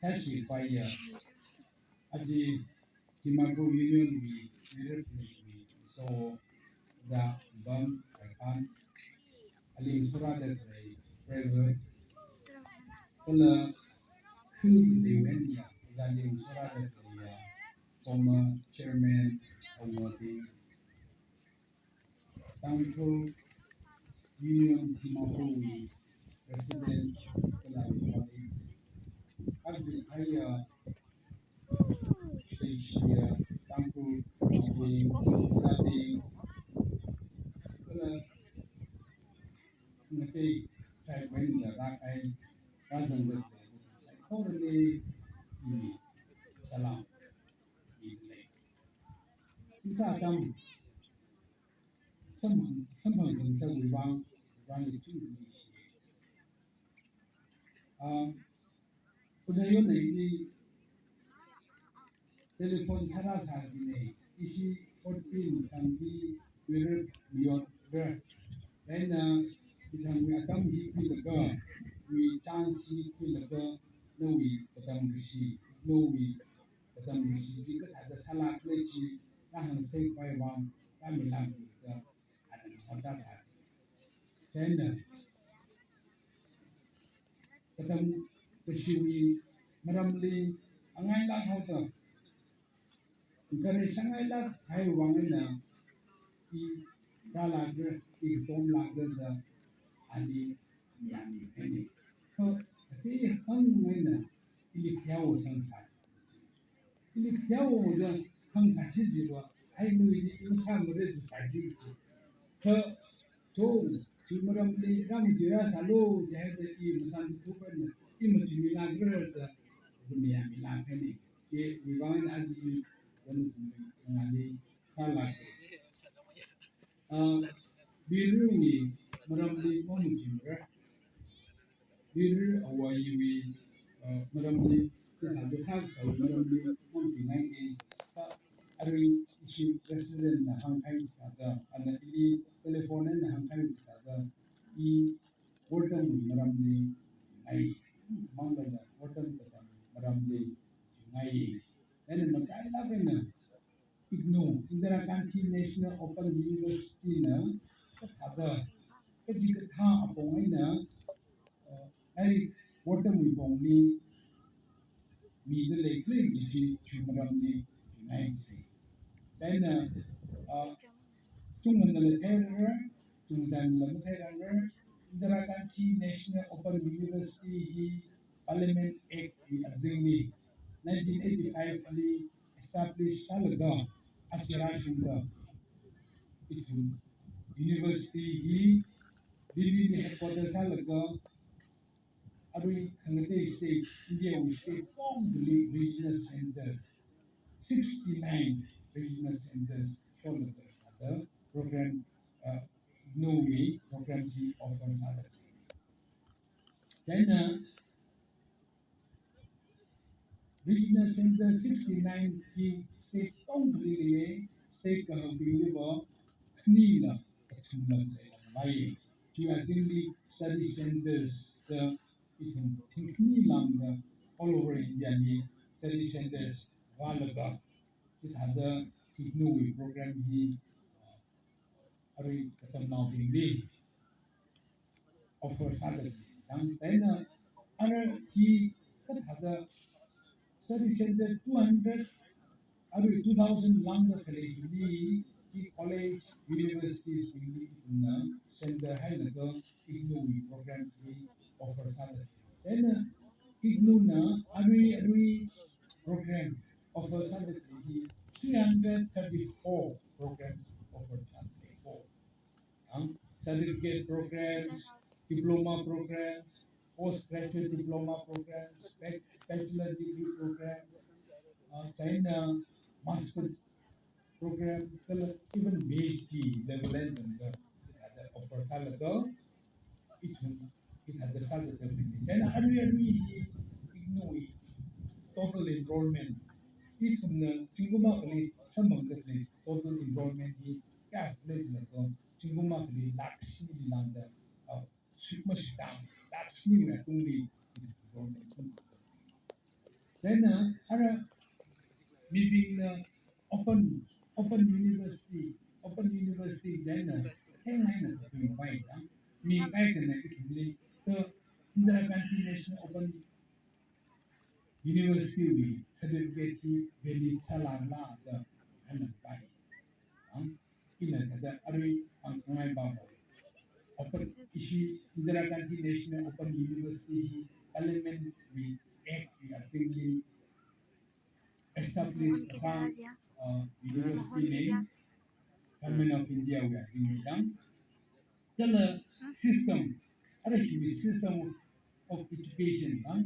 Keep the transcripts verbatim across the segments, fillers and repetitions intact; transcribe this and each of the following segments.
Tashi paiya, aja Dimapur Union wui, Europe wui, so, da, bam, kakan, aling sura da, driver, kala, khu, dewen, ya, da, aling sura da, ya, former chairman, awarding, Tangkhul Union Dimapur wui President kala wui colleague. Arjun Haya, Asia, Tangkhul, Mawbing, Lading, kala ngatei tribe wui eina rākahai, rāzangda, saikora li, ini, salam, ini. Ita atam, samphang, samphang khangasak wui vang, vang li chungli shi. Ah, Udayon na ili telephone sāra sāki ne, ishi fourteen tangki Europe miyot re. Laina ithang wui atam hi khuilaga, wui chance hi khuilaga, nawui katam kashi, nawui katam kashi chi kathāda sālākle chi, nahāngsei khavai vang, rāmilākki da, ana honda sā. Chieina, katam kashiwui maramli, angailāk haoda, kare sangailāk hai vang eina, i rālākra, i katomlākra da, ani, yani, ani. Kha, ate hāng eina, ili kayao sangsā. Ili kayao da hāngsā chi jiva, ai nui ji i masāmara ji sāki. Kha, cho, chi maramli rāmiki rāsālu, jihaida i mathān thupaina, i machimilākra da, mayāmilākhaine. Chiwui vang eina aja i, wan ngali, sālāke. Ah, Biru wui maramli mamachimara. Biru awui, uh, maramli, kathāda sākasā maramli, mamachingai e, kha arui ishi president na hāngkahai sāda, ana ili telephone na hāngkahai sāda, i wortam maramli ngai, manglala wortam katam maramli ngai. Ana makailāk eina, IGNOU, Indira Gandhi National Open University na, kathāda, kaji kathā apong eina, uh, ai wortamwui pongli, mida leikhala kaji chi maramli, ngai chi. Chieina, uh, chungmanala theirara, chungchanla matheirara, Indira Gandhi National Open University hi Parliament Act wui azingli, nineteen eighty-five li establish sālaga, aja rāshungda, ithum university hi Delhi li headquarter sālaga, arui khangatei state, India wui state pongli regional center, sixty-nine regional centers sholaga, ada program, uh, IGNOU wui program chi offer sāda. Chieina, regional center sixty-nine hi state pongli lei, state kahāngbingli va khanila kathumla leilāngmei. Chiwui azingli study centers da ithum thingkhani lāngda all over India li study centers vālaga, chithāda IGNOU wui program hi, uh, arui katamnaobingli offer sāda, yang chieina, arui hi kathāda study center two hundred, arui two thousand lāngda khaleibingli, hi college, universities bingli, ithumna center hailaga IGNOU wui program hi offer sāda. Chieina IGNOU na arui, arui program offer sāda hi three hundred thirty-four programs offer sāda. Ang certificate programs, diploma programs, postgraduate diploma programs, bac-, bachelor degree programs, uh, chieina master program, kala even PhD level eina tangda, ada offer sālaga, ithum, ithada sāda tangda. Chieina arui arui hi IGNOU wui total enrollment, ithumna zingkum akhali samphangda lei total enrollment hi kayākhala jilaga, zingkum akhali lakh shini lāngda, uh, sui masuitang, lakh shini wui tungli, ithum enrollment kum. Chieina ara mibingna open, open university, open university chieina theingaina kathum paida. Mi kaikhana ithumli, the Indira Gandhi National Open University wui certificate hi valid sālala da hāngpai. Ang ina thāda arui ang ngai ba mo. Open ishi Indira Gandhi National Open University hi Parliament wui Act wui azingli establish kasā, uh, university ne, Government of India wui azingli dang. Kala system, ara hiwui system of, of education, ha?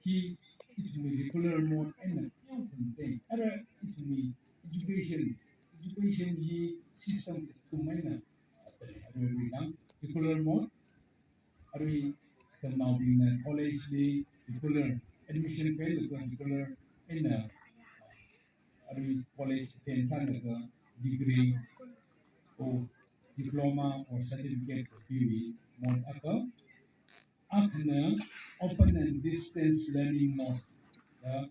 Hi ithumwui regular mode eina pheokhun te. Ara ithumwui education, education hi system kum eina, ara regular mode, arui tamnaobingna college li regular admission pheolaga regular eina arui college attend sālaga degree or diploma or certificate kapiwui mode akha. Akhana open and distance learning mode da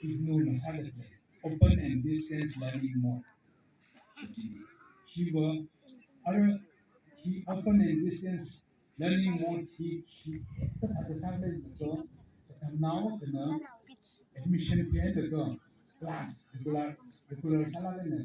ignore na sāda lei. Open and distance learning mode. Hiva ara hi open and distance learning mode hi, hi kathāda sālaga, katamnao akhana admission pheolaga class regular, regular sālala eina